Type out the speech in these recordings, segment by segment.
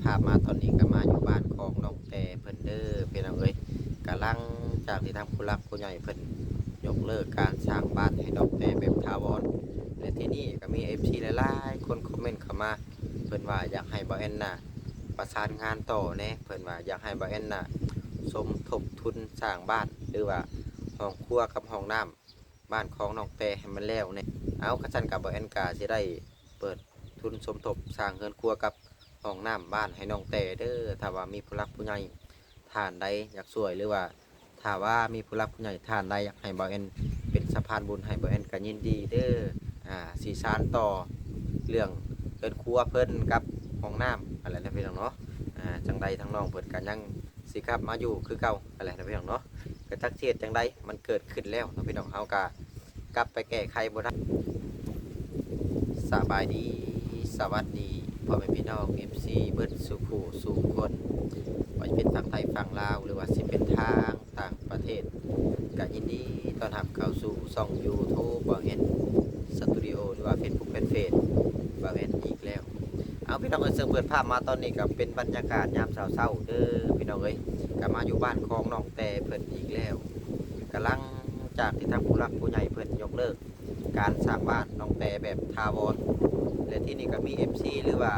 ພາບມາຕອນນີ້ກໍມາຢູ່ບ້ານຂອງນ້ອງແຕ່ເພິ່ນເດີພີ່ນ້ອງເອີຍ. ກໍຫຼັງຈາກທີ່ທາງຜູ້ຫຼັກຜູ້ໃຫຍ່ເພິ່ນຍົກເລີກການສ້າງບ້ານໃຫ້ນ້ອງແຕ່ແບບຖາວອນ ແລະ ທີ່ນີ້ກໍມີເອັຟຊີຫຼາຍໆຄົນຄອມເມັນເຂົ້າມາ ເພິ່ນວ່າຢາກໃຫ້ບ່າວແອນນະປະສານງານຕໍ່ແດ່ ເພິ່ນວ່າຢາກໃຫ້ບ່າວແອນນະສົມທົບທຶນສ້າງບ້ານ ຫຼືວ່າຫ້ອງຄົວກັບຫ້ອງນ້ຳ ບ້ານຂອງນ້ອງແຕ່ໃຫ້ມັນແລ້ວແດ່. ເອົາ ຄັນຊັ້ນກໍບ່າວແອນກະຊິໄດ້ເປີດທຶນສົມທົບສ້າງເຮືອນຄົວກັບຫ້ອງນ້ຳບ້ານໃຫ້ນ້ອງແຕ່ເດີ. ຖ້າວ່າມີຜູ້ຫຼັກຜູ້ໃຫຍ່ທ່ານໃດຢາກຊ່ວຍ ຫຼືວ່າຖ້າວ່າມີຜູ້ຫຼັກຜູ້ໃຫຍ່ທ່ານໃດຢາກໃຫ້ບ່າວແອນເປັນສະພານບຸນໃຫ້ ບ່າວແອນກໍຍິນດີເດີ. ອ່າ ຊິສານຕໍ່ເລື່ອງເຮືອນຄົວເພິ່ນກັບຫ້ອງນ້ຳຫັ້ນແຫຼະນະພີ່ນ້ອງເນາະ. ອ່າ ຈັ່ງໃດທາງນ້ອງເພິ່ນກໍຍັງ ຊິກັບມາຢູ່ຄືເກົ່າຫັ້ນແຫຼະນະພີ່ນ້ອງເນາະ. ກໍຈັກຊິເຮັດຈັ່ງໃດ ມັນເກີດຂຶ້ນແລ້ວເນາະພີ່ນ້ອງ ເຮົາກໍກັບໄປແກ້ໄຂບໍ່ໄດ້. ສະບາຍດີ ສະຫວັດດີ ພໍ່ແມ່ພີ່ນ້ອງເອັຟຊີເບິດສູ່ຜູ້ສູ່ຄົນ ບໍ່ວ່າຈະເປັນທາງໄທຝັ່ງລາວ ຫຼືວ່າຊິເປັນທາງຕ່າງປະເທດ ກໍຍິນດີຕ້ອນຮັບເຂົ້າສູ່ຊ່ອງຢູທູບບ່າວແອນສະຕູດິໂອ ຫຼືວ່າເຟສບຸກແຟນເພຈບ່າວແອນອີກແລ້ວ. ເອົາ ພີ່ນ້ອງເອີຍ ເຊິ່ງເປີດພາບມາຕອນນີ້ກໍເປັນບັນຍາກາດຍາມເຊົ້າໆເດີພີ່ນ້ອງເອີຍ. ກໍມາຢູ່ບ້ານຂອງນ້ອງແຕ່ເພິ່ນອີກແລ້ວ ກໍຫຼັງຈາກທີ່ທາງຜູ້ຫຼັກຜູ້ໃຫຍ່ເພິ່ນຍົກເລີກການສ້າງບ້ານນ້ອງແຕ່ແບບຖາວອນ ແລະ ທີ່ນີ້ກໍມີເອັຟຊີ ຫຼືວ່າ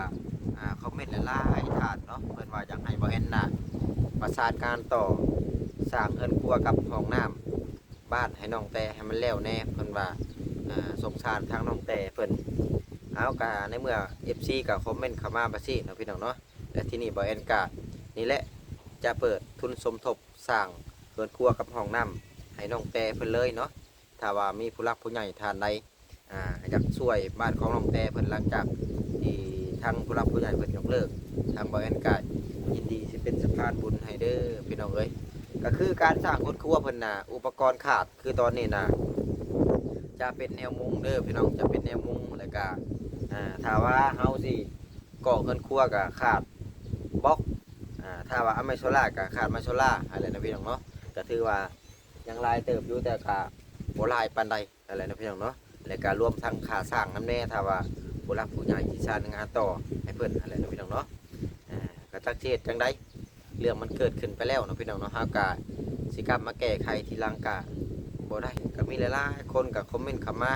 ອ່າ ຄອມເມັນຫຼາຍໆທ່ານເນາະ ເພິ່ນວ່າຢາກໃຫ້ບ່າວແອນນະປະສານງານຕໍ່ສ້າງເຮືອນຄົວກັບຫ້ອງນ້ຳ ບ້ານໃຫ້ນ້ອງແຕ່ໃຫ້ມັນແລ້ວແດ່ ເພິ່ນວ່າ ອ່າ ສົງສານທາງນ້ອງແຕ່ເພິ່ນ. ເອົາ ກະໃນເມື່ອເອັຟຊີກໍຄອມເມັນເຂົ້າມາແບບຊີ້ເນາະພີ່ນ້ອງເນາະ ແລະ ທີ່ນີ້ບ່າວແອນກະນີ້ແຫຼະ ຈະເປີດທຶນສົມທົບສ້າງເຮືອນຄົວກັບຫ້ອງນ້ຳໃຫ້ນ້ອງແຕ່ເພິ່ນເລີຍເນາະ. ຖ້າວ່າມີຜູ້ຫຼັກຜູ້ໃຫຍ່ທ່ານໃດ ອ່າ ຢາກຊ່ວຍບ້ານຂອງນ້ອງແຕ່ເພິ່ນ ຫຼັງຈາກທີ່ທາງຜູ້ຫຼັກຜູ້ໃຫຍ່ເພິ່ນຍົກເລີກ ທາງບ່າວແອນກະຍິນດີຊິເປັນສະພານບຸນໃຫ້ເດີພີ່ນ້ອງເອີຍ. ກໍຄືການສ້າງເຮືອນຄົວເພິ່ນນະ ອຸປະກອນຂາດ ຄືຕອນນີ້ນະ ຈະເປັນແນວມຸງເດີພີ່ນ້ອງ ຈະເປັນແນວມຸງ ແລ້ວກະ ອ່າ ຖ້າວ່າເຮົາຊິກໍ່ເຮືອນຄົວກໍຂາດບລັອກ ອ່າ ຖ້າວ່າເອົາໄມ້ໂຊລາກໍຂາດໄມ້ໂຊລາຫັ້ນແຫຼະນະພີ່ນ້ອງເນາະ. ກໍຖືວ່າຍັງຫຼາຍເຕີບຢູ່ ແຕ່ກໍບໍ່ຫຼາຍປານໃດຫັ້ນແຫຼະນະພີ່ນ້ອງເນາະ. ແລ້ວກໍລວມທັງຄ່າສ້າງນຳແດ່ ຖ້າວ່າຜູ້ຫຼັກຜູ້ໃຫຍ່ຊິສ້າງງານຕໍ່ໃຫ້ເພິ່ນຫັ້ນແຫຼະນະພີ່ນ້ອງເນາະ. ອ່າ ກໍຈັກຊິເຮັດຈັ່ງໃດ ເລື່ອງມັນເກີດຂຶ້ນໄປແລ້ວເນາະພີ່ນ້ອງເນາະ ເຮົາກະຊິກັບມາແກ້ໄຂທີຫຼັງກະບໍ່ໄດ້. ກໍມີຫຼາຍໆຄົນກໍຄອມເມັນເຂົ້າມາ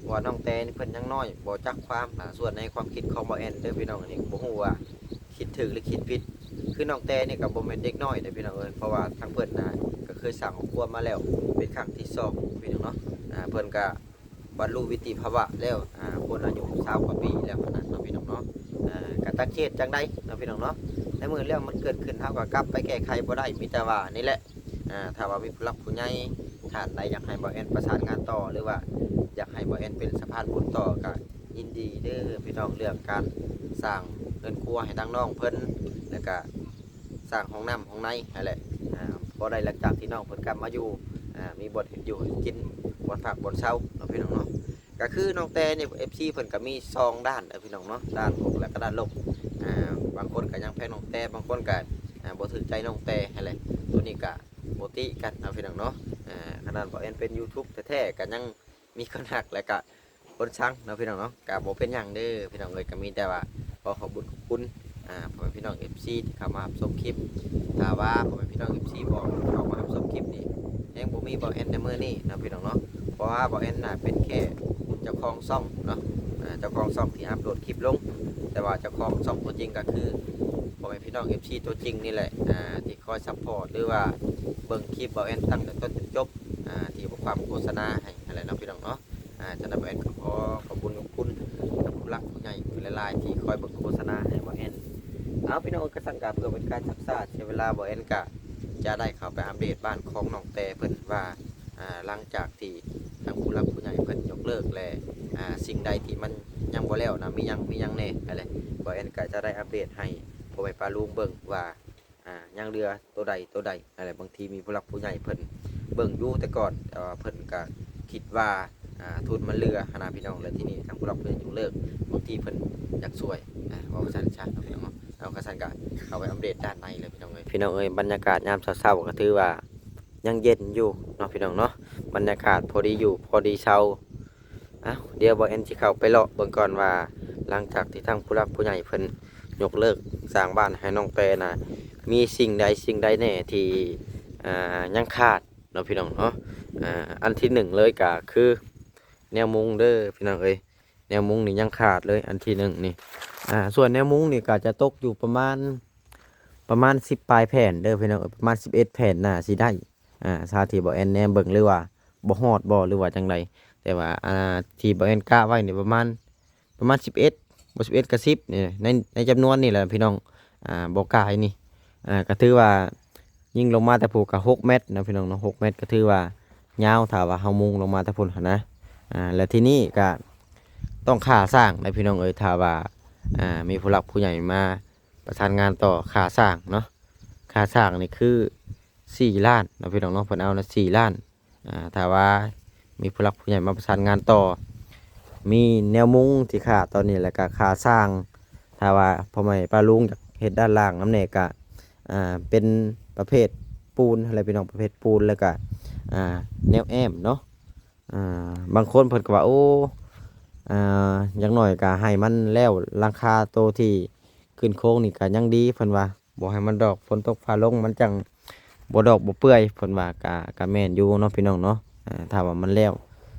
ວ່ານ້ອງແຕ່ນີ້ເພິ່ນຍັງນ້ອຍ ບໍ່ຈັກຄວາມ. ອ່າ ສ່ວນໃນຄວາມຄິດຂອງບ່າວແອນເດີພີ່ນ້ອງ ອັນນີ້ບໍ່ຮູ້ວ່າຄິດຖືກຫຼືຄິດຜິດ. ຄືນ້ອງແຕ່ນີ້ກໍບໍ່ແມ່ນເດັກນ້ອຍເດ້ພີ່ນ້ອງເອີຍ ເພາະວ່າທາງເພິ່ນນະກໍເຄີຍສ້າງຄອບຄົວມາແລ້ວເປັນຄັ້ງທີສອງພີ່ນ້ອງເນາະ. ອ່າ ເພິ່ນກໍ ບັນລຸນິຕິພາວະແລ້ວ ອ່າ ຄົນອາຍຸຊາວກວ່າປີແລ້ວຫັ້ນນະເນາະພີ່ນ້ອງເນາະ. ອ່າ ກໍຈັກຊິເຮັດຈັ່ງໃດເນາະພີ່ນ້ອງເນາະ ໃນເມື່ອເລື່ອງມັນເກີດຂຶ້ນ ເຮົາກໍກັບໄປແກ້ໄຂບໍ່ໄດ້ ມີແຕ່ວ່ານີ້ແຫຼະ ອ່າ ຖ້າວ່າມີຜູ້ຫຼັກຜູ້ໃຫຍ່ທ່ານໃດຢາກໃຫ້ບ່າວແອນປະສານງານຕໍ່ ຫຼືວ່າຢາກໃຫ້ບ່າວແອນເປັນສະພານບຸນຕໍ່ ກໍຍິນດີເດີພີ່ນ້ອງ ເລື່ອງການສ້າງເຮືອນຄົວໃຫ້ທາງນ້ອງເພິ່ນ ແລ້ວກໍ ສ້າງຫ້ອງນ້ຳຫ້ອງໃນຫັ້ນແຫຼະ. ອ່າ ພໍໄດ້ຫຼັງຈາກທີ່ນ້ອງເພິ່ນກັບມາຢູ່ ອ່າ ມີບ່ອນເຮັດຢູ່ເຮັດກິນ ບ່ອນພັກບ່ອນເຊົາເນາະພີ່ນ້ອງເນາະ. ກໍຄືນ້ອງແຕ່ນີ້ ເອັຟຊີ ເພິ່ນກໍມີສອງດ້ານເດີພີ່ນ້ອງເນາະ ດ້ານບົກ ແລະ ກໍດ້ານລົມ. ອ່າ ບາງຄົນກໍຍັງແພງນ້ອງແຕ່ ບາງຄົນກໍ ອ່າ ບໍ່ຖືກໃຈນ້ອງແຕ່ຫັ້ນແຫຼະ. ໂຕນີ້ກໍບໍ່ຕິກັນເນາະພີ່ນ້ອງເນາະ. ອ່າ ຂະໜາດບ່າວແອນເປັນຢູທູບແທ້ໆ ກໍຍັງ ມີຄົນຮັກ ແລະກະຄົນຊັງເນາະພີ່ນ້ອງເນາະ. ກະບໍ່ເປັນຫຍັງເດີພີ່ນ້ອງເອີຍ ກະມີແຕ່ວ່າຂໍຂອບບຸນຂອບຄຸນ ອ່າ ພໍ່ແມ່ພີ່ນ້ອງເອັຟຊີທີ່ເຂົ້າມາຮັບຊົມຄລິບ. ຖ້າວ່າພໍ່ແມ່ພີ່ນ້ອງເອັຟຊີບໍ່ເຂົ້າມາຮັບຊົມຄລິບນີ້ ແຮງບໍ່ມີບ່າວແອນໃນມື້ນີ້ເນາະພີ່ນ້ອງເນາະ. ເພາະວ່າບ່າວແອນນະເປັນແຄ່ເຈົ້າຂອງຊ່ອງເນາະ ອ່າ ເຈົ້າຂອງຊ່ອງທີ່ອັບໂຫຼດຄລິບລົງ ແຕ່ວ່າເຈົ້າຂອງຊ່ອງຕົວຈິງກໍຄືພໍ່ແມ່ພີ່ນ້ອງເອັຟຊີຕົວຈິງນີ້ແຫຼະ ອ່າ ທີ່ຄອຍຊັບພອດ ຫຼືວ່າເບິ່ງຄລິບບ່າວແອນຕັ້ງແຕ່ຕົ້ນຈົນຈົບ ອ່າ ທີ່ບໍ່ຄວາມໂຄສະນາໃຫ້ຫັ້ນແຫຼະເນາະພີ່ນ້ອງເນາະ. ອ່າ ສະນັ້ນບ່າວແອນກໍຂໍຂອບບຸນຂອບຄຸນກັບຜູ້ຫຼັກຜູ້ໃຫຍ່ຫຼາຍໆ ທີ່ຄອຍເບິ່ງໂຄສະນາໃຫ້ບ່າວແອນ. ເອົາ ພີ່ນ້ອງເອີຍ ກະຊັ້ນກະເພື່ອເປັນການຊັກຊ້າເສຍເວລາ ບ່າວແອນກະຈະໄດ້ເຂົ້າໄປອັບເດດບ້ານຂອງນ້ອງແຕ່ເພິ່ນວ່າ ອ່າ ຫຼັງຈາກທີ່ທາງຜູ້ຫຼັກຜູ້ໃຫຍ່ເພິ່ນຍົກເລີກແລ້ວ ອ່າ ສິ່ງໃດທີ່ມັນຍັງບໍ່ແລ້ວນະ ມີຫຍັງ ມີຫຍັງແດ່ຫັ້ນແຫຼະ ບ່າວແອນກະຈະໄດ້ອັບເດດໃຫ້ພໍ່ແມ່ປ້າລຸງເບິ່ງວ່າ ອ່າ ຍັງເຫຼືອໂຕໃດໂຕໃດຫັ້ນແຫຼະ. ບາງທີມີຜູ້ຫຼັກຜູ້ໃຫຍ່ເພິ່ນເບິ່ງຢູ່ແຕ່ກ່ອນ ແຕ່ວ່າເພິ່ນກະຄິດວ່າ ອ່າ ທຶນມັນເຫຼືອຫັ້ນນະພີ່ນ້ອງ ແລ້ວທີນີ້ທາງຜູ້ຫຼັກຜູ້ໃຫຍ່ຍົກເລີກ ບາງທີເພິ່ນຢາກຊ່ວຍ ອ່າ ເວົ້າວ່າຊັ້ນຊະເນາະພີ່ນ້ອງເນາະ. ເອົາ ຄັນຊັ້ນກະເຂົ້າໄປອັບເດດດ້ານໃນເລີຍພີ່ນ້ອງເອີຍ. ພີ່ນ້ອງເອີຍ ບັນຍາກາດຍາມເຊົ້າໆ ກໍຖືວ່າຍັງເຢັນຢູ່ເນາະພີ່ນ້ອງເນາະ ບັນຍາກາດພໍດີຢູ່ພໍດີເຊົາ. ເອົ້າ ດຽວບ່າວແອນຊິເຂົ້າໄປເລາະເບິ່ງກ່ອນວ່າ ຫຼັງຈາກທີ່ທາງຜູ້ຫຼັກຜູ້ໃຫຍ່ເພິ່ນ ຍົກເລີກສ້າງບ້ານໃຫ້ນ້ອງແຕນະ ມີສິ່ງໃດສິ່ງໃດແດ່ທີ່ ອ່າ ຍັງຂາດເນາະພີ່ນ້ອງເນາະ. ອ່າ ອັນທີໜຶ່ງເລີຍກະຄືແນວມຸງເດີພີ່ນ້ອງເອີຍ, ແນວມຸງນີ້ຍັງຂາດເລີຍ ອັນທີໜຶ່ງນີ້. ອ່າ ສ່ວນແນວມຸງນີ້ກະຈະຕົກຢູ່ປະມານ ປະມານສິບປາຍແຜ່ນເດີພີ່ນ້ອງເອີຍ, ປະມານສິບເອັດແຜ່ນໜ້າຊິໄດ້. ອ່າ ຖ້າທີ່ບໍ່ແອນແນມເບິ່ງ ຫຼືວ່າບໍ່ຮອດບໍ່ ຫຼືວ່າຈັ່ງໃດ, ແຕ່ວ່າ ອ່າ ທີ່ບໍ່ແອນກະໄວ້ນີ້ປະມານ ປະມານສິບເອັດ ບໍ່ ສິບເອັດ ກະ ສິບນີ້ ໃນ ໃນຈຳນວນນີ້ແຫຼະພີ່ນ້ອງ. ອ່າ ບໍ່ກາຍນີ້ ອ່າ ກະຖືວ່າຍິງລົງມາແຕ່ພູກະຫົກແມັດເນາະພີ່ນ້ອງເນາະ, ຫົກແມັດກະຖືວ່າຍາວ ຖ້າວ່າເຮົາມຸງລົງມາແຕ່ພຸ້ນຫັ້ນນະ. ອ່າ ແລະ ທີນີ້ກະຕ້ອງຄ່າສ້າງໃດ໋ພີ່ນ້ອງເອີຍ, ຖ້າວ່າ ອ່າ ມີຜູ້ຫຼັກຜູ້ໃຫຍ່ມາປະສານງານຕໍ່ຄ່າສ້າງເນາະ. ຄ່າສ້າງນີ້ຄືສີ່ລ້ານເນາະພີ່ນ້ອງເນາະ, ເພິ່ນເອົານະສີ່ລ້ານ. ອ່າ ຖ້າວ່າມີຜູ້ຫຼັກຜູ້ໃຫຍ່ມາປະສານງານຕໍ່ ມີແນວມຸງທີ່ຄ່າຕອນນີ້ ແລ້ວກະຄ່າສ້າງ ຖ້າວ່າພໍ່ແມ່ປ້າລຸງຢາກເຮັດດ້ານລ່າງນຳແດ່ກະ ອ່າ ເປັນປະເພດປູນຫັ້ນແຫຼະພີ່ນ້ອງ, ປະເພດປູນ ແລ້ວກະ ອ່າ ແນວແອ້ມເນາະ. ອ່າ ບາງຄົນເພິ່ນກໍວ່າ ໂອ້ ອ່າ ຢ່າງໜ້ອຍກໍໃຫ້ມັນແລ້ວຫຼັງຄາໂຕທີ່ຂຶ້ນໂຄງນີ້ກໍຍັງດີ ເພິ່ນວ່າ ບໍ່ໃຫ້ມັນດອກ ຝົນຕົກຟ້າລົງມັນຈັ່ງບໍ່ດອກບໍ່ເປື່ອຍ ເພິ່ນວ່າ. ກະ ກະແມ່ນຢູ່ເນາະພີ່ນ້ອງເນາະ, ອ່າ ຖ້າວ່າມັນແລ້ວ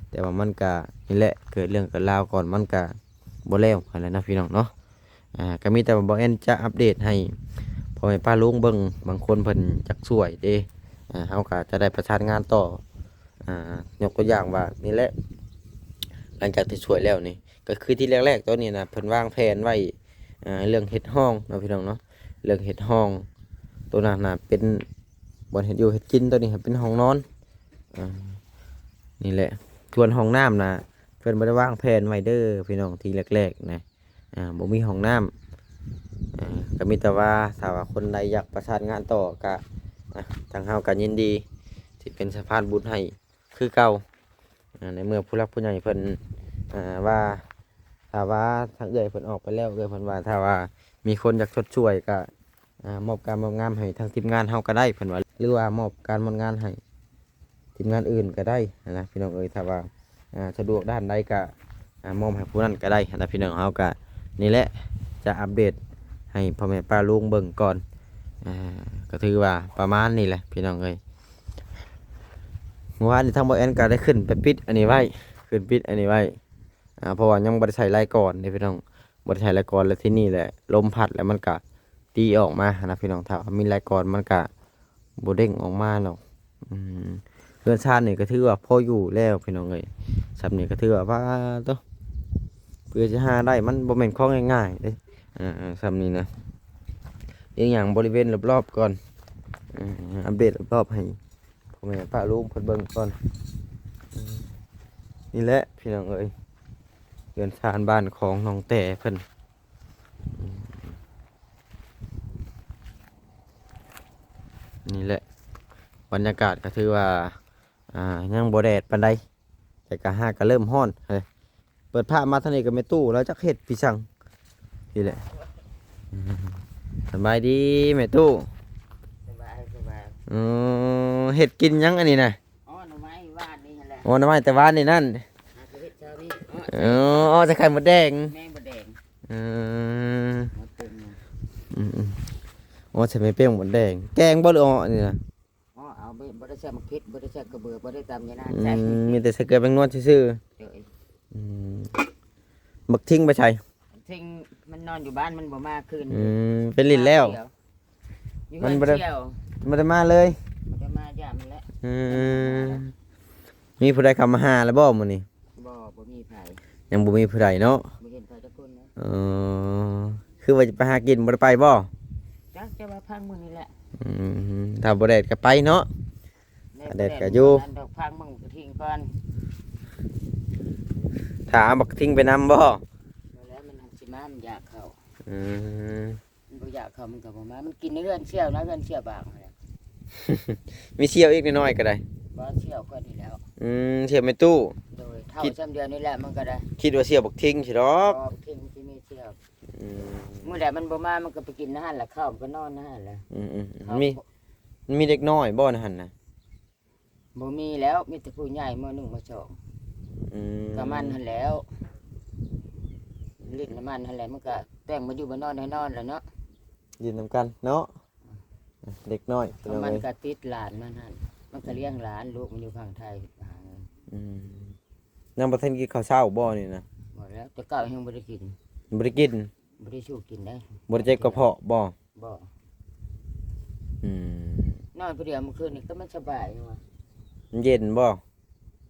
ແຕ່ວ່າມັນກະນີ້ແຫຼະ ເກີດເລື່ອງເກີດລາວກ່ອນ ມັນກະບໍ່ແລ້ວຫັ້ນແຫຼະນະພີ່ນ້ອງເນາະ. ອ່າ ກໍມີແຕ່ວ່າບໍ່ແອນຈະອັບເດດໃຫ້ພໍ່ແມ່ປ້າລຸງເບິ່ງ, ບາງຄົນເພິ່ນຢາກຊ່ວຍເດ້. ອ່າ ເຮົາກໍຈະໄດ້ປະສານງານຕໍ່ ອ່າ ຍົກຕົວຢ່າງວ່ານີ້ແຫຼະ ຫຼັງຈາກທີ່ຊ່ວຍແລ້ວນີ້ ກໍຄືທີ່ແລກໆ ຕອນນີ້ນະ ເພິ່ນວາງແຜນໄວ້ ອ່າ ເລື່ອງເຮັດຮ່ອງເນາະພີ່ນ້ອງເນາະ, ເລື່ອງເຮັດຮ່ອງໂຕນັ້ນນະ ເປັນບ່ອນເຮັດຢູ່ເຮັດກິນ, ໂຕນີ້ເປັນຫ້ອງນອນ. ອ່າ ນີ້ແຫຼະ ສ່ວນຫ້ອງນ້ຳນະ ເພິ່ນບໍ່ໄດ້ວາງແຜນໄວ້ເດີພີ່ນ້ອງ ທີ່ແລກໆ ນະ. ອ່າ ບໍ່ມີຫ້ອງນ້ຳ. ອ່າ ກໍມີແຕ່ວ່າ ຖ້າວ່າຄົນໃດຢາກປະສານງານຕໍ່ ກໍ ອ່າ ທາງເຮົາກໍຍິນດີທີ່ເປັນສະພານບຸນໃຫ້ຄືເກົ່າ. ອ່າ ໃນເມື່ອຜູ້ຫຼັກຜູ້ໃຫຍ່ເພິ່ນ ອ່າ ວ່າ ຖ້າວ່າທາງເອື້ອຍເພິ່ນອອກໄປແລ້ວ ເອື້ອຍເພິ່ນວ່າ ຖ້າວ່າມີຄົນຢາກຊົດຊ່ວຍ ກໍ ອ່າ ມອບການມອບງານໃຫ້ທາງທີມງານເຮົາກໍໄດ້ ເພິ່ນວ່າ ຫຼືວ່າມອບການມອບງານໃຫ້ ທີມງານອື່ນກໍໄດ້ຫັ້ນນະພີ່ນ້ອງເອີຍ. ຖ້າວ່າ ອ່າ ສະດວກດ້ານໃດກໍ ອ່າ ມອບໃຫ້ຜູ້ນັ້ນກໍໄດ້ຫັ້ນນະພີ່ນ້ອງ. ເຮົາກໍນີ້ແຫຼະ ຈະອັບເດດໃຫ້ພໍ່ແມ່ປ້າລຸງເບິ່ງກ່ອນ. ອ່າ ກໍຖືວ່າປະມານນີ້ແຫຼະພີ່ນ້ອງເອີຍ. ເມື່ອວານນີ້ທາງບໍ່ແອນກໍໄດ້ຂຶ້ນໄປປິດອັນນີ້ໄວ້ ຂຶ້ນປິດອັນນີ້ໄວ້ ອ່າ ເພາະວ່າຍັງບໍ່ໄດ້ໃສ່ລາຍກອນເດ້ພີ່ນ້ອງ, ບໍ່ໄດ້ໃສ່ລາຍກອນ ແລ້ວທີນີ້ແຫຼະ ລົມພັດແລ້ວມັນກະຕີອອກມາຫັ້ນນະພີ່ນ້ອງ. ຖ້າວ່າມີລາຍກອນມັນກະບໍ່ເດ້ງອອກມາດອກ. ອືມ ເຮືອນຊານນີ້ກໍຖືວ່າພໍຢູ່ແລ້ວພີ່ນ້ອງເອີຍ, ສ່ຳນີ້ກໍຖືວ່າ ປາໂຕ ເພື່ອຊິຫາໄດ້ມັນບໍ່ແມ່ນຂອງງ່າຍໆເດ້. ອ່າ ສ່ຳນີ້ນະ ອີກຢ່າງບໍລິເວນລອບໆກ່ອນ ເອີ ອັບເດດລອບໆໃຫ້ພໍ່ແມ່ປ້າລຸງເພິ່ນເບິ່ງກ່ອນ. ນີ້ແຫຼະພີ່ນ້ອງເອີຍ ເຮືອນຊານບ້ານຂອງນ້ອງແຕ່ເພິ່ນ. ນີ້ແຫຼະ ບັນຍາກາດກໍຖືວ່າ ອ່າ ຍັງບໍ່ແດດປານໃດ ແຕ່ກໍຫາກະເລີ່ມຮ້ອນເລີຍ. ເປີດພາບມາທາງນີ້ກໍແມ່ຕູ້ລາວຈັກເຮັດປີສັງ ນີ້ແຫຼະ. ສະບາຍດີແມ່ຕູ້. ສະບາຍ ສະບາຍ. ເອີ ເຮັດກິນຫຍັງອັນນີ້ນະ? ອໍ ໜໍ່ໄມ້ວານນີ້ຫັ້ນແຫຼະ. ອໍ ໜໍ່ໄມ້ແຕ່ວານນີ້ນັ້ນ ຫາກະເຮັດເຊົ້ານີ້. ອໍ ອໍ ໃສ່ໄຂ່ມົດແດງ ແມງມົດແດງ. ເອີ ໝົດເຕັມ. ອືມໆ ອໍ ໃສ່ແມ່ເປ້ງມົດແດງ ແກງບໍ່ ຫຼື ອໍ ອັນນີ້ນະ? ອໍ ເອົາ ບໍ່ ບໍ່ໄດ້ໃສ່ໝາກພິກ ບໍ່ໄດ້ໃສ່ກະເບືອ ບໍ່ໄດ້ຕຳຍານາງໃສ່. ອືມ ມີແຕ່ໃສ່ເກືອແປ້ງນວດຊື່ໆ. ໂດຍ. ອືມ ບັກທິງໄປໃສ? ທິງມັນນອນຢູ່ບ້ານ ມັນບໍ່ມາຄືນ. ອືມ ໄປຫຼິ້ນແລ້ວ ຢູ່ເຮືອນ ມັນບໍ່ໄດ້ ບໍ່ໄດ້ມາເລີຍ. ບໍ່ໄດ້ມາຢາມມັນແຫຼະ. ອືມ ມີຜູ້ໃດເຂົ້າມາຫາແລ້ວບໍ່ມື້ນີ້? ບໍ່ ບໍ່ມີໃຜ. ຍັງບໍ່ມີຜູ້ໃດເນາະ? ບໍ່ເຫັນໃຜຈັກຄົນເນາະ. ເອີ ຄືວ່າຈະໄປຫາກິນ ບໍ່ໄດ້ໄປບໍ່? ຈັກ ແຕ່ວ່າພັກມື້ນີ້ແຫຼະ. ອືມ ຖ້າບໍ່ແດດກໍໄປເນາະ. ແດດກໍຢູ່ ດອກ ພັກເບິ່ງກະທິງກ່ອນ. ຖ້າເອົາບັກກະທິງໄປນຳບໍ່? ບໍ່ແລ້ວ ມັນຊິມາ ມັນຢາກເຂົ້າ. ອືມ ມັນບໍ່ຢາກເຂົ້າ ມັນກໍບໍ່ມາ. ມັນກິນໃນເຮືອນສ່ຽວນະ ເຮືອນສ່ຽວບາງຫັ້ນແຫຼະ. ມີສ່ຽວອີກນ້ອຍໆກໍໄດ້. ບໍ່ ສ່ຽວຂ້ອຍນີ້ແຫຼ້ວ. ອືມ ສ່ຽວແມ່ຕູ້. ໂດຍ ເຖົ້າຊ່ຳດຽວນີ້ແຫຼະ ມັນກໍໄດ້. ຄິດວ່າສ່ຽວບັກທິງຊິດອກ. ບໍ່ ບັກທິງຊິມີສ່ຽວ. ອືມ ມື້ໃດມັນບໍ່ມາ ມັນກໍໄປກິນໃນຫັ້ນແຫຼະ ເຂົ້າມັນກໍນອນໃນຫັ້ນແຫຼະ. ອືມໆ ເຂົາ ມີ ມີເດັກນ້ອຍບໍ່ໃນຫັ້ນນະ? ບໍ່ມີແລ້ວ ມີແຕ່ຜູ້ໃຫຍ່ ມໍໜຶ່ງ ມໍສອງ. ອືມ ກໍມັນຫັ້ນແຫຼ້ວ. ອື ຫຼິ້ນນຳມັນຫັ້ນແຫຼະ ມັນກະແຕ່ງມາຢູ່ມານອນແນ່ນອນແຫຼະເນາະ ຫຼິ້ນນຳກັນເນາະ ເດັກນ້ອຍ ເພາະມັນກະຕິດຫຼານມັນຫັ້ນ ມັນກະລ້ຽງຫຼານ ລູກມັນຢູ່ຝັ່ງໄທ ຫາເງິນ ອືມ ຍັງບໍ່ທັນກິນເຂົ້າເຊົ້າບໍ່ນີ້ນະ? ບໍ່ແລ້ວ ແຕ່ເກົ່າຍັງບໍ່ໄດ້ກິນ ບໍ່ໄດ້ກິນ ບໍ່ໄດ້ສູ້ກິນໄດ໋ ບໍ່ໄດ້ເຈັບກະເພາະບໍ່? ບໍ່ ອືມ ນອນຜູ້ດຽວມື້ຄືນນີ້ກໍມັນສະບາຍຫຍັງວະ ມັນເຢັນບໍ່?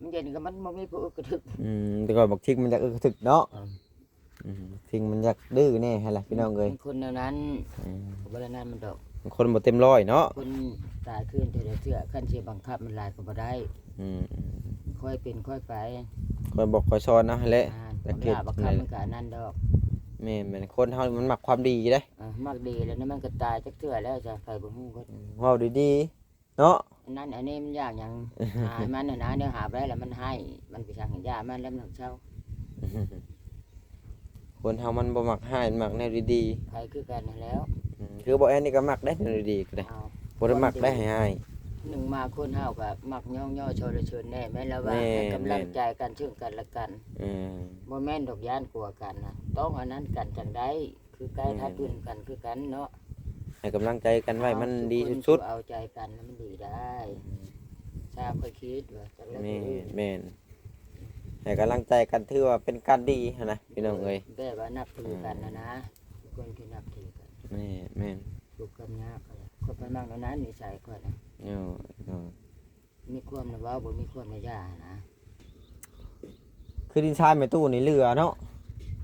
ມັນເຢັນກໍມັນບໍ່ມີຜູ້ອຶກກະທຶກ ອືມ ແຕ່ກ່ອນບັກທິງມັນຢາກອຶກກະທຶກເນາະ ອືມ ອືມ ທິງມັນຢາກດື້ແດ່ຫັ້ນແຫຼະພີ່ນ້ອງເອີຍ ມັນຄົນແນວນັ້ນ ອືມ ກໍບໍ່ໄດ້ນັ້ນມັນດອກ ມັນຄົນບໍ່ເຕັມຮ້ອຍເນາະ ຄົນຕາຍຄືນເທື່ອລະເທື່ອ ຄັນຊິບັງຄັບມັນຫຼາຍກໍບໍ່ໄດ້ ອືມ ຄ່ອຍເປັນຄ່ອຍໄປ ຄ່ອຍບອກຄ່ອຍສອນເອົາຫັ້ນແຫຼະ ອ່າ ແລ້ວຄິດ ບັງຄັບມັນກໍອັນນັ້ນດອກ ແມ່ນໆ ຄົນເຮົາມັນມັກຄວາມດີເດ້ ເອີ ມັກດີແລ້ວນະ ມັນກໍຕາຍຈັກເທື່ອແລ້ວ ຈະໃຜບໍ່ຮູ້ກໍ ເວົ້າດີໆ ເນາະ ອັນນັ້ນອັນນີ້ມັນຢາກຫຍັງ ຫາມັນຫັ້ນນະ ແນວຫາບໍ່ໄດ້ລະມັນໃຫ້ ມັນໄປສັ່ງຢາມັນແລ້ວມັນເຊົາ ຄົນເຮົາມັນບໍ່ມັກຮ້າຍ ມັກແນວດີໆ ໃຜຄືກັນຫັ້ນແລ້ວ ອືມ ຄືບໍ່ແອນນີ້ກໍມັກໄດ໋ແນວດີໆກໍໄດ້ ເອົາ ບໍ່ໄດ້ມັກໄດ້ຮ້າຍ ໜຶ່ງມາຄົນເຮົາກໍມັກຍ້ອງຍໍຊົລະເຊີນແດ່ ແມ່ນລະວ່າ ແມ່ນ ໃຫ້ກຳລັງໃຈກັນເຊິ່ງກັນແລະກັນ ອືມ ບໍ່ແມ່ນດອກຢ້ານກົວກັນນະ ຕ້ອງອັນນັ້ນກັນຈັ່ງໄດ້ ຄືໃກ້ ແມ່ນ ຖ້າເປັນກັນຄືກັນເນາະ ໃຫ້ກຳລັງໃຈກັນໄວ້ມັນດີສຸດໆ ເອົາໃຈກັນມັນດີໄດ້ ອືມ ຊາວຂ້ອຍຄິດວ່າ ຈັກແລ້ວ ແມ່ນ ແມ່ນ ໃຫ້ກຳລັງໃຈກັນຖືວ່າເປັນການດີຫັ້ນນະພີ່ນ້ອງເອີຍ ແບບວ່ານັບຖືກັນຫັ້ນນະ ອືມ ຄົນທີ່ນັບຖືກັນ ແມ່ນໆ ທຸກກັນຍາກ ຂ້ອຍໄປມັກແນວນັ້ນນິໄສຂ້ອຍນະ ໂອ້ ໂອ້ ມີຄວາມລະເວົ້າ ບໍ່ມີຄວາມລະຢ່າຫັ້ນນະ ຄືດິນຊາຍແມ່ຕູ້ນີ້ເຫຼືອເນາະ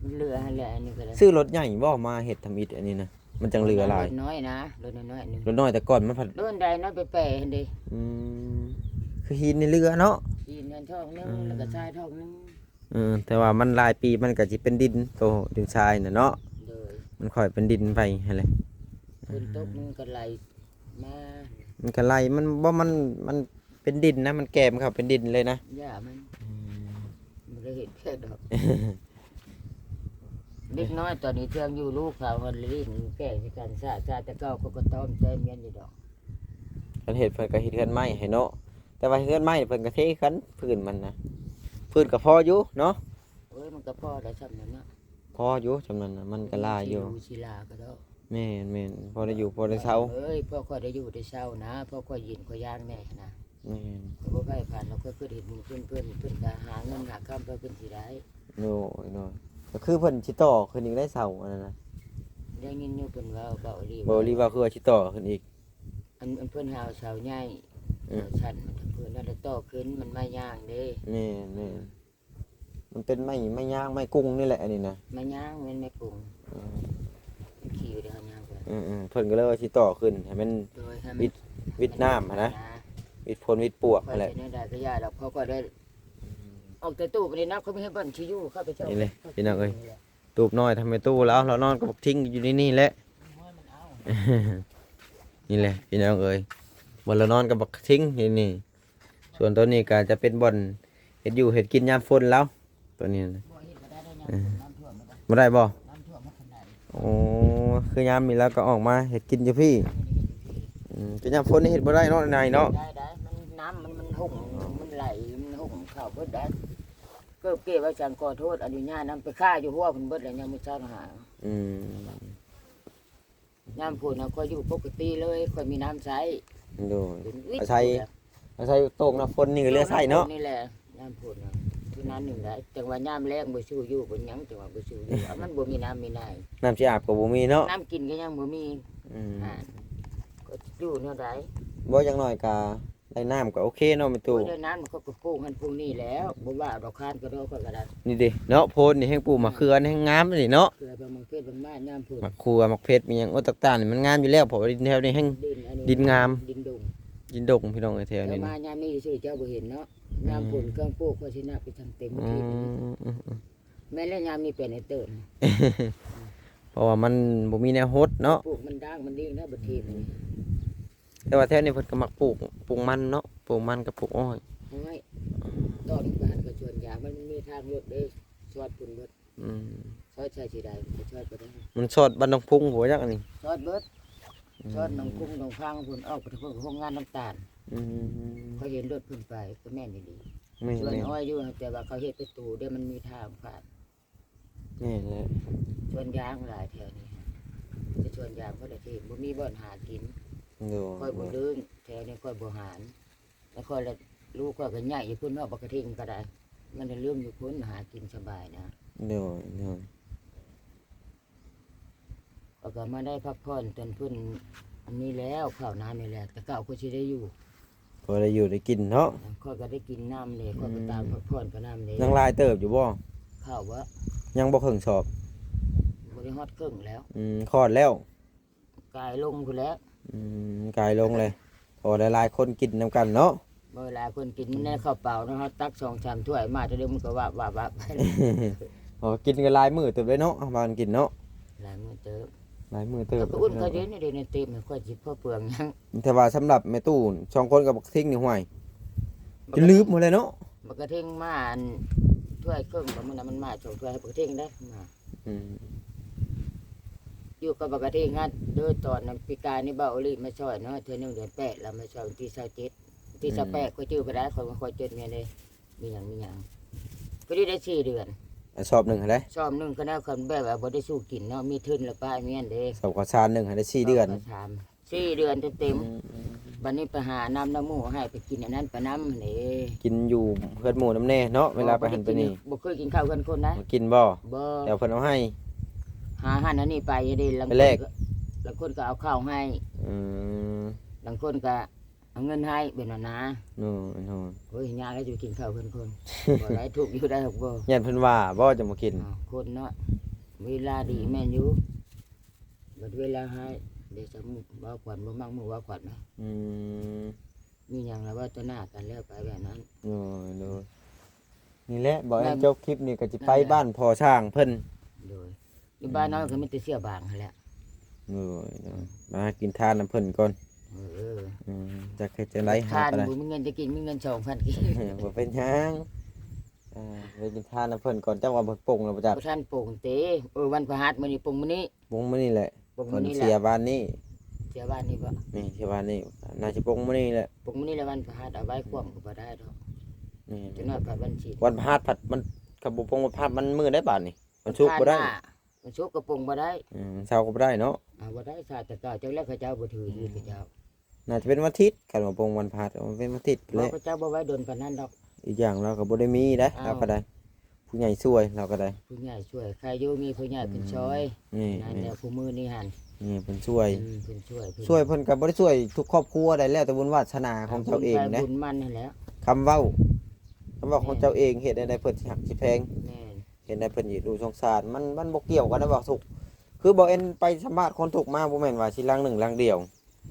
ມັນເຫຼືອຫັ້ນແຫຼະ ອັນນີ້ກໍໄດ້ ຊື້ລົດໃຫຍ່ບໍ່ມາເຮັດທຳອິດອັນນີ້ນະ ມັນຈັ່ງເຫຼືອຫຼາຍ ລົດນ້ອຍນະ ລົດນ້ອຍໆໜຶ່ງ ລົດນ້ອຍແຕ່ກ່ອນມັນພັດ ໂດນໃດເນາະ ໄປແປຫັ້ນເດ ອືມ ຄືຫີນນີ້ເຫຼືອເນາະ ຫີນນັ້ນທ້ອງໜຶ່ງ ອືມ ແລ້ວກໍຊາຍທ້ອງໜຶ່ງ ເອີ ແຕ່ວ່າມັນຫຼາຍປີມັນກໍຊິເປັນດິນ ໂຕດິນຊາຍນະເນາະ ໂດຍ ມັນຄ່ອຍເປັນດິນໄປຫັ້ນແຫຼະ ຝົນຕົກມັນກໍໄຫຼມາ ມັນກໍໄຫຼ ມັນບໍ່ ມັນ ມັນ ເປັນດິນນະ ມັນແກ່ມເຂົ້າເປັນດິນເລີຍນະ ຢ່າມັນ ອືມ ບໍ່ໄດ້ເຮັດແພດດອກ ເດັກນ້ອຍຕອນນີ້ເທື່ອງຢູ່ລູກເຂົາຫັ້ນຫຼິ້ນແກ່ໃສ່ກັນ ຊະ ຊະ ແຕ່ເກົ່າເຂົາກໍຕ້ອມແຕ້ມຽນຢູ່ດອກ ຄັນເຮັດເພິ່ນກໍເຮັດເຮືອນໄມ້ໃຫ້ເນາະ ແຕ່ວ່າເຮືອນໄມ້ເພິ່ນກໍເທຄືກັນ ພື້ນມັນນະ ພື້ນກໍພໍຢູ່ເນາະ ໂອ້ຍ ມັນກໍພໍໄດ້ຊ່ຳນັ້ນເນາະ ພໍຢູ່ຊ່ຳນັ້ນນະ ມັນກໍຫຼາຍຢູ່ ຊິຫຼູຊິຫຼາກໍດອກ ແມ່ນໆ ພໍໄດ້ຢູ່ພໍໄດ້ເຊົາ ເອີຍ ພໍຂ້ອຍໄດ້ຢູ່ໄດ້ເຊົານະ ພໍຂ້ອຍກິນຂ້ອຍຢ່າງແດ່ນະ ແມ່ນ ຂ້ອຍບໍ່ໃຝ່ຝັນດອກ ຂ້ອຍຄິດເຫັນບຸນຄຸນເພິ່ນ ເພິ່ນກໍຫາເງິນຫາຄຳ ເພິ່ນຊິໄດ້ ໂດຍໆ ກໍຄືເພິ່ນຊິຕໍ່ຂຶ້ນອີກໄດ໋ເສົາອັນນັ້ນນະ ໄດ້ຍິນຢູ່ເພິ່ນເວົ້າ ເວົ້າອີ່ຫຼີ ເວົ້າອີ່ຫຼີວ່າຄືວ່າຊິຕໍ່ຂຶ້ນອີກ ອັນ ອັນເພິ່ນຫາເສົາໃຫຍ່ ອືມ ເສົາສັ້ນ ມັນເພິ່ນນັ້ນລະຕໍ່ຂຶ້ນ ມັນໄມ້ຍາງເດ້ ແມ່ນໆ ມັນເປັນໄມ້ ໄມ້ຍາງ ໄມ້ກຸງນີ້ແຫຼະ ອັນນີ້ນະ ໄມ້ຍາງ ແມ່ນໄມ້ກຸງ ອືມ ມັນຂີ່ໄປເດີ ເຮົາຍ່າງໄປ ອືມໆ ເພິ່ນກໍເລີຍວ່າຊິຕໍ່ຂຶ້ນໃຫ້ມັນ ໂດຍ ໃຫ້ມັນ ວິດ ວິດນ້ຳຫັ້ນນະ ໃຫ້ມັນ ວິດຝົນວິດປວກຫັ້ນແຫຼະ ຂ້ອຍຊິແນວໃດກໍຢ່າດອກ ເພາະຂ້ອຍໄດ້ ອືມ ອອກແຕ່ຕູ້ໄປນີ້ນະ ຂ້ອຍມີບ່ອນຊິຢູ່ ຂ້າພະເຈົ້າ ນີ້ເລີຍພີ່ນ້ອງເອີຍ ຕູບນ້ອຍທຳແມ່ຕູ້ລາວ ລາວນອນກັບບັກທິງຢູ່ໃນນີ້ແຫຼະ ນີ້ແຫຼະພີ່ນ້ອງເອີຍ ບ່ອນລາວນອນກັບບັກທິງຢູ່ນີ້ ສ່ວນໂຕນີ້ກໍຈະເປັນບ່ອນເຮັດຢູ່ເຮັດກິນຍາມຝົນລາວ ໂຕນີ້ນະ ບໍ່ເຮັດບໍ່ໄດ້ເດ້ ຍາມຝົນນ້ຳຖ້ວມ ບໍ່ໄດ້ບໍ່? ນ້ຳຖ້ວມຮອດຂັ້ນໃດ ໂອ້ ຄືຍາມນີ້ລາວກໍອອກມາເຮັດກິນຢູ່ພີ້ ອືມ ແຕ່ຍາມຝົນນີ້ເຮັດບໍ່ໄດ້ເນາະ ນາຍເນາະ ໄດ້ ໄດ້ ມັນ ນ້ຳມັນ ມັນຫົ່ງ ມັນໄຫຼ ມັນຫົ່ງເຂົ້າເບິດໄດ້ ເກີບເກວ່າຈັ່ງ ຂໍໂທດ ອະນຸຍາດນຳ ໄປຄາຢູ່ຮົ້ວພຸ້ນເບິດແລ້ວ ຍາມມື້ເຊົ້າຫາ ອືມ ຍາມຝົນນະ ຂ້ອຍຢູ່ປົກກະຕິເລີຍ ຂ້ອຍມີນ້ຳໃຊ້ ໂດຍ ເປັນວິດ ອາໄສ ອາໄສໂຕກນ້ຳຝົນນີ້ເຫຼືອໃຊ້ເນາະ ນີ້ແຫຼະ ຍາມຝົນນະ ເທົ່ານັ້ນໜຶ່ງໄດ້ ຈັ່ງວ່າຍາມແລ້ງບໍ່ສູ້ຢູ່ ເປັນຫຍັງຈັ່ງວ່າບໍ່ສູ້ຢູ່ ເອົາ ມັນບໍ່ມີນ້ຳມີໃນ ນ້ຳຊິອາບກໍບໍ່ມີເນາະ ນ້ຳກິນກໍຍັງບໍ່ມີ ອືມ ອ່າ ກໍຢູ່ແນວໃດ ບໍ່ ຢ່າງໜ້ອຍກໍ ໄດ້ນ້ຳກໍໂອເຄເນາະແມ່ຕູ້ ໂອ້ຍ ໄດ້ນ້ຳມັນກໍປູກຫັ້ນປູກນີ້ແລ້ວ ບໍ່ວ່າດອກ ຄານກະດອກຂ້ອຍກໍໄດ້ ນີ້ເດ້ເນາະ ໂພນນີ້ແຮ່ງປູກໝາກເຂືອແຮ່ງງາມນີ້ເນາະ ເຂືອບາງ ໝາກເຂືອບາງມາຍາມພຸ້ນ ໝາກຂວ ໝາກເຜັດ ມີຫຍັງ ໂອ້ ຕ່າງໆນີ້ມັນງາມຢູ່ແລ້ວ ເພາະວ່າດິນແຖວນີ້ແຮ່ງ ດິນອັນນີ້ ດິນງາມ ດິນດົງ ດິນດົງພີ່ນ້ອງເອີຍ ແຖວນີ້ ແລ້ວມາຍາມນີ້ຊື່ເຈົ້າບໍ່ເຫັນເນາະ ອືມ ຍາມຝົນເຄື່ອງປູກຂ້ອຍຊິໜັກໄປທາງເຕັມ ອືມ ທີ່ ອືມ ອືມ ແມ່ນແລ້ວຍາມນີ້ເປັນໄອ້ເຕີນ ເພາະວ່າມັນບໍ່ມີແນວຫົດເນາະ ປູກມັນດ້າງມັນດີນະ ບັດທີນີ້ ແຕ່ວ່າແຖວນີ້ເພິ່ນກໍມັກປູກ ປູກມັນເນາະ ປູກມັນກັບປູກອ້ອຍ ອ້ອຍ ຕອນບ້ານກໍສວນຢາງ ມັນມີທາງລົດເດ້ ຊອດພຸ້ນເບິດ ອືມ ຊອດໃສ່ຊິໄດ້ ກໍຊອດບໍ່ໄດ້ ມັນຊອດບ້ານໜອງພຸງບໍ່ຈັກອັນນີ້ ຊອດເບິດ ອືມ ຊອດໜອງພຸງໜອງພັງພຸ້ນ ອອກໄປທາງພຸ້ນ ໂຮງງານນ້ຳຕານ ອືມ ຂ້ອຍເຫັນລົດເພິ່ນໄປ ກໍແມ່ນອີ່ຫຼີ ແມ່ນໆ ສວນອ້ອຍຢູ່ ແຕ່ວ່າເຂົາເຮັດປະຕູເດ້ ມັນມີທາງຜ່ານ ແມ່ນແຫຼະ ສວນຢາງຫຼາຍແຖວນີ້ ແຕ່ສວນຢາງບໍ່ໄດ້ເທ ບໍ່ມີບ່ອນຫາກິນ. ໂດຍ ຂ້ອຍບໍ່ເລີງ ແຖວນີ້ຂ້ອຍບໍ່ຫານ ແລ້ວຂ້ອຍລະ ລູກຂ້ອຍກໍຍ້າຍຢູ່ພຸ້ນເນາະ ບັກກະທິງກໍໄດ້ ມັນລະເລີງຢູ່ພຸ້ນ ຫາກິນສະບາຍນະ. ໂດຍ ໂດຍ ຂ້ອຍກໍມາໄດ້ພັກຜ່ອນຕອນເພິ່ນອັນນີ້ແລ້ວ ເຂົ້ານານີ້ແຫຼະ ແຕ່ເກົ່າກໍຊິໄດ້ຢູ່ ພໍໄດ້ຢູ່ໄດ້ກິນເນາະ. ຂ້ອຍກໍໄດ້ກິນນຳເດ້ ຂ້ອຍກໍຕາມ ອືມ ພັກຜ່ອນໄປນຳເດ້. ຍັງຫຼາຍເຕີບຢູ່ບໍ່? ເຂົ້າບໍ່? ຍັງບໍ່ເຄິ່ງສອບ? ບໍ່ໄດ້ຮອດເຄິ່ງແລ້ວ. ອືມ ຄອດແລ້ວ? ກາຍລົງພຸ້ນແຫຼະ. ອືມ ກາຍລົງເລີຍ ເພາະວ່າຫຼາຍໆຄົນກິນນຳກັນເນາະ. ບໍ່ ຫຼາຍຄົນກິນ ອືມ ໃນເຂົ້າເປົ່າເນາະ ເຮົາຕັກສອງສາມຖ້ວຍມາ ແຕ່ເດີມັນກໍວາບໆໆໄປ. ອໍ ກິນກັນຫຼາຍມື້ເຕີບເດ້ເນາະ ເຮົາພາກັນກິນເນາະ. ຫຼາຍມື້ເຕີບ ຫຼາຍມື້ເຕີບ ກໍອຸ່ນ ເຂົາເດ ໃນເດ ໃນເຕັມ ຂ້ອຍຊິພໍເປືອງຫຍັງ. ແຕ່ວ່າສຳລັບແມ່ຕູ້ສອງຄົນກັບບັກກະທິງນີ້ ຫ້ວຍ ບັກກະທິງ ຈົນລືມໝົດແລ້ວເນາະ. ບັກກະທິງມາອັນຖ້ວຍເຄິ່ງ ບາດມື້ນັ້ນມັນມາສອງຖ້ວຍ ໃຫ້ບັກກະທິງເດ້ມາ. ອືມ ຢູ່ກັບບັກກະທິງຫັ້ນເດີ ຕອນນັ້ນປີກາຍນີ້ ບ່າວໂອລິມາຊ່ອຍເນາະ ເທື່ອໜຶ່ງເດືອນແປດ ລາວມາຊ່ອຍວັນທີຊາວເຈັດ ວັນທີ ອືມ ຊາວແປດ ຂ້ອຍຈື່ບໍ່ໄດ້ ຂ້ອຍ ຂ້ອຍຈົດແມ່ນເດ້ ມີຫຍັງ ມີຫຍັງ ພໍດີໄດ້ສີ່ເດືອນ. ອັນສອບໜຶ່ງຫັ້ນເດ້? ສອບໜຶ່ງກໍແນວຄັນແບບວ່າບໍ່ໄດ້ສູ້ກິນເນາະ ມີທຶນລະປະເມຍນເດ້. ສອບເຂົ້າສານໜຶ່ງຫັ້ນໄດ້ສີ່ເດືອນ. ສອບເຂົ້າສານ ສີ່ເດືອນເຕັມໆ. ອືມໆ ບັດນີ້ໄປຫານ້ຳນຳໝູ່ໃຫ້ ໄປກິນອັນນັ້ນໄປນຳເດ້. ກິນຢູ່ເຮືອນໝູ່ນຳແດ່ເນາະ ເວລາໄປຫັ້ນໄປນີ້. ບໍ່ເຄີຍກິນເຂົ້າເຮືອນຄົນນະ. ບໍ່ກິນບໍ່? ບໍ່. ແຕ່ເພິ່ນເອົາໃຫ້ ຫາຫັ້ນຫານີ້ໄປເດ້. ລາງຄົນກໍ ລາງຄົນກໍເອົາເຂົ້າໃຫ້. ອືມ ລາງຄົນກໍເອົາເງິນໃຫ້ ແບບນັ້ນນະ. ໂດຍ ໂດຍ. ໂອ້ຍ ຍາກແລ້ວຈະໄປກິນເຂົ້າເຮືອນຄົນ ບໍ່ໄດ້ ທຸກຢູ່ໄດ້ດອກບໍ່. ຢ້ານເພິ່ນວ່າບໍ່ ຈັ່ງບໍ່ກິນ. ອ້າວ ຄົນເນາະ ເວລາດີ ອືມ ແມ່ນຢູ່ ບັດເວລາຮ້າຍ ເດຊະໝູ່ເວົ້າຂວັນ ບໍ່ມັກໝູ່ເວົ້າຂວັນນະ. ອືມ ມີຫຍັງລະເວົ້າຕໍ່ໜ້າກັນແລ້ວໄປແບບນັ້ນ. ໂດຍ ໂດຍ. ນີ້ແຫຼະ ບໍ່ແອນ ນັ້ນ ຈົບຄລິບນີ້ກໍຊິໄປ ນັ້ນແຫຼະ ບ້ານພໍ່ຊ້າງເພິ່ນ. ໂດຍ ຢູ່ບ້ານເຮົາ ອືມ ກໍມີແຕ່ເສື້ອບາງຫັ້ນແຫຼະ. ໂດຍ ໂດຍ. ມາກິນທານນຳເພິ່ນກ່ອນ. ເອີ ອືມ ຈັກເຮັດຈັ່ງໃດ ທານ ຫາກໍໄດ້ ບໍ່ມີເງິນຈະກິນ ມີເງິນສອງພັນກີບ. ບໍ່ເປັນຫຍັງ. ອ່າ ໄປກິນທານນຳເພິ່ນກ່ອນ. ເຈົ້າວ່າເພິ່ນປົງແລ້ວບໍ່ຈັກ? ບໍ່ທັນປົງເຕ. ເອີ ວັນພະຫັດ ມື້ນີ້ປົງມື້ນີ້. ປົງມື້ນີ້ແຫຼະ. ປົງມື້ນີ້ແຫຼະ. ເພິ່ນເສຍວານນີ້. ເສຍວານນີ້ບໍ່? ແມ່ນ ເສຍວານນີ້. ໜ້າຊິປົງມື້ນີ້ແຫຼະ. ປົງມື້ນີ້ແຫຼະ ວັນພະຫັດ ເອົາໄວ້ຄວາມກໍບໍ່ໄດ້ດອກ. ແມ່ນ ຈັກໜ້ອຍພັດວັນສິບ. ວັນພະຫັດພັດມັນ ຄັນບໍ່ປົງວັນພະຫັດມັນມື້ໃດບາດນີ້? ວັນສຸກບໍ່ໄດ້. ວັນພະຫັດໜ້າ ວັນສຸກກໍປົງບໍ່ໄດ້. ອືມ ວັນເສົາກໍບໍ່ໄດ້ເນາະ. ເອົາ ບໍ່ໄດ້ ສາດແຕ່ເກົ່າ ຈັກແລ້ວເຂົາເຈົ້າບໍ່ຖື ອືມ ຢູ່ເຂົາເຈົ້າ. ໜ້າຈະເປັນວັນທິດ ຄັນວ່າປົງວັນພະຫັດ ເປັນວັນທິດພຸ້ນແຫຼະ. ບໍ່ ເຂົາເຈົ້າບໍ່ໄວ້ດົນປານນັ້ນດອກ. ອີກຢ່າງລາວກໍບໍ່ໄດ້ມີໄດ໋ ອ້າວ ລາວກໍໄດ້ ຜູ້ໃຫຍ່ຊ່ວຍ ລາວກໍໄດ້ ຜູ້ໃຫຍ່ຊ່ວຍ. ໃຄຢູ່ມີຜູ້ໃຫຍ່ເພິ່ນ ອືມ ຊ່ອຍ. ແມ່ນ ນັ້ນແຫຼະ ແມ່ນ ຄູ່ມື້ນີ້ຫັ້ນ ແມ່ນເພິ່ນຊ່ວຍ. ອືມ ເພິ່ນຊ່ວຍ ເພິ່ນ ຊ່ວຍ ເພິ່ນກໍບໍ່ໄດ້ຊ່ວຍທຸກຄອບຄົວໃດ ແລ້ວແຕ່ບຸນວາດສະໜາຂອງເຈົ້າເອງເດ້. ບຸນໃຜບຸນມັນຫັ້ນແຫຼະ. ຄຳເວົ້າ ຄຳເວົ້າຂອງເຈົ້າເອງ ເຮັດແນວໃດເພິ່ນຊິຮັກຊິແພງ. ແມ່ນ ເຮັດໃຫ້ເພິ່ນຢູ່ດູສົງສານ ມັນ ມັນບໍ່ກ່ຽວກັນນະ ເວົ້າທຸກ. ຄືບໍ່ແອນໄປສຳພາດຄົນທຸກມາ ບໍ່ແມ່ນວ່າຊິຫຼັງໜຶ່ງຫຼັງດຽວ.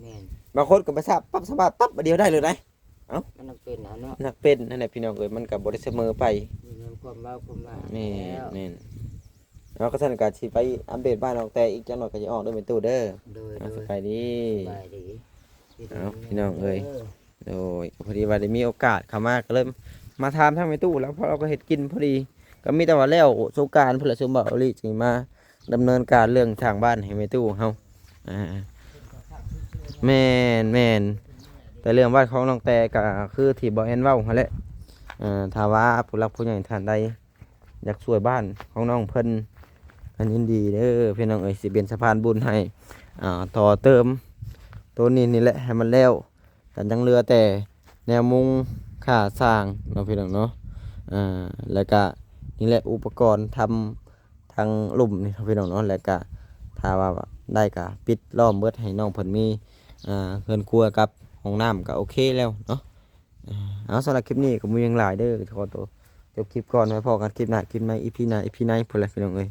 ແມ່ນ ບາງຄົນກໍໄປສະ ປັບສຳພາດປັບ ບາດດຽວໄດ້ເລີຍໄດ໋. ເອົ້າ ມັນນັກເປັນເອົາເນາະ. ນັກເປັນຫັ້ນແຫຼະພີ່ນ້ອງເອີຍ ມັນກໍບໍ່ໄດ້ສະເໝີໄປ. ມີຄວາມເວົ້າຄວາມວ່າ. ແມ່ນ ແມ່ນ. ເອົາ ກໍຊັ້ນກໍຊິໄປອັບເດດບ້ານນ້ອງແຕອີກຈັກໜ້ອຍກໍຊິອອກເດີແມ່ຕູ້ເດີ. ໂດຍ ເອົາ ໂດຍ ສະບາຍດີ. ສະບາຍດີ. ເອົາ ພີ່ນ້ອງເອີຍ ໂດຍ ພໍດີວ່າໄດ້ມີໂອກາດເຂົ້າມາ ກໍເລີຍມາຖາມທາງແມ່ຕູ້ແລ້ວ ເພາະລາວກໍເຮັດກິນພໍດີ. ກໍມີແຕ່ວ່າແລ້ວສົງການພຸ້ນແຫຼະ ຊຸມບ່າວອີລີຈຶ່ງມາດຳເນີນການເລື່ອງສ້າງບ້ານໃຫ້ແມ່ຕູ້ເຮົາ. ອ່າ ແມ່ນໆ ແຕ່ເລື່ອງບ້ານຂອງນ້ອງແຕກໍຄືທີ່ບ່າວແອນເວົ້າຫັ້ນແຫຼະ. ເອີ ຖ້າວ່າຜູ້ຫຼັກຜູ້ໃຫຍ່ທ່ານໃດ ຢາກຊ່ວຍບ້ານຂອງນ້ອງເພິ່ນ ກໍຍິນດີເດີພີ່ນ້ອງເອີຍ ຊິເປັນສະພານບຸນໃຫ້. ອ່າ ຕໍ່ເຕີມໂຕນີ້ນີ້ແຫຼະໃຫ້ມັນແລ້ວ ກໍຍັງເຫຼືອແຕ່ແນວມຸງຂ້າສ້າງເນາະພີ່ນ້ອງເນາະ. ອ່າ ແລ້ວກໍນີ້ແຫຼະອຸປະກອນທຳທາງລຸ່ມນີ້ເນາະພີ່ນ້ອງເນາະ. ແລ້ວກໍຖ້າວ່າໄດ້ກໍປິດລ້ອມເບິດໃຫ້ນ້ອງເພິ່ນມີ ອ່າ ເຮືອນຄົວກັບຫ້ອງນ້ຳກໍໂອເຄແລ້ວເນາະ. ເອົາ ສຳລັບຄລິບນີ້ກໍບໍ່ມີຫຍັງຫຼາຍເດີ ຂໍໂຕຈົບຄລິບກ່ອນ ໄວ້ພໍ້ກັນຄລິບໜ້າ ຄລິບໃໝ່ ອີພີໜ້າ ອີພີໃນພຸ້ນແຫຼະພີ່ນ້ອງເອີຍ.